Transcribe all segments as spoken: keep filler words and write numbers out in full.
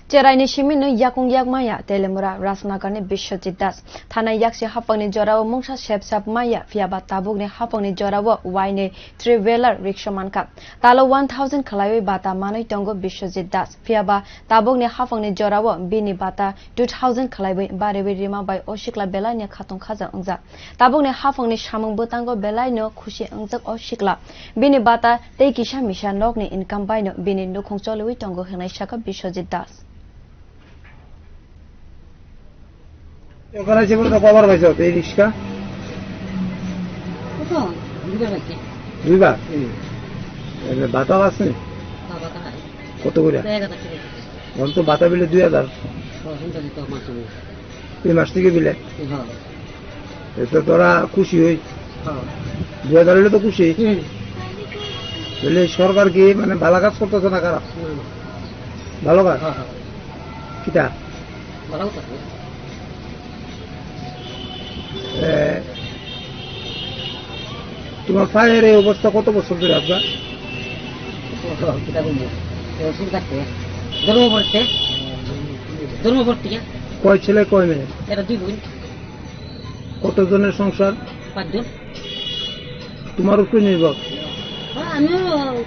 Cheraini simi no yakung yak maya Telemura Rajnagarni Biswajit Das. Thana yaksi hapangni jorao mungsa sep sap maya, phiyaba tabukni hapangni jorao waini three wheeler rickshaw mankha. Talo one thousand khlaiwi bata manwi tongo Biswajit Das. Phiyaba tabukni hapangni jorao bini bata two thousand khlaiwi bariwi rima bai o sikla belaini khatung khaja wngjak. Tabukni hapangni samung bwtango belaino khusi wngjak o sikla. Bini bata tei kisa misa nokni income baino bini nukhung choliwi tongo hwnwi sakha Biswajit Das. Okhane je pore kobar paisa, ei riska? কত? দুইবার পাইছি। দুইবার? হুম। এমনি বাতাও আছে? বাতাও আছে। কত করে? এক হাজার টাকা। এখন তো বাতা বিলে দুই হাজার। ও, এখন তো দিতে হবে মাসে মাসে। এই মাস থেকে বিলে? হ্যাঁ। এতে তোরা খুশি হই। হ্যাঁ। দুই হাজার হইলে তো খুশি। হুম। তাহলে সরকার কি মানে ভালো কাজ করতেছে না খারাপ? না, না। ভালো কাজ? হ্যাঁ, হ্যাঁ। কিতা? ভালো কাজ। এ, তোমার পায়ের এই অবস্থা কত বছর ধরে আপনার? ও, কিতা বলবো? এ, অসুখ থাকতে। ধর্মপুর থেকে। ধর্মপুর থেকে। কয় ছেলে, কয় মেয়ে? এরা দুই বোন। কতজনের সংসার? পাঁচজন। তোমার উপরে নির্ভর? হ্যাঁ, আমিও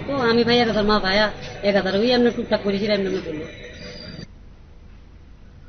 তো, আমি ভাই এক হাজার, মা ভাইয়া এক হাজার, ওই আমরা টুকটাক করেছি, রান্না বান্না করবো।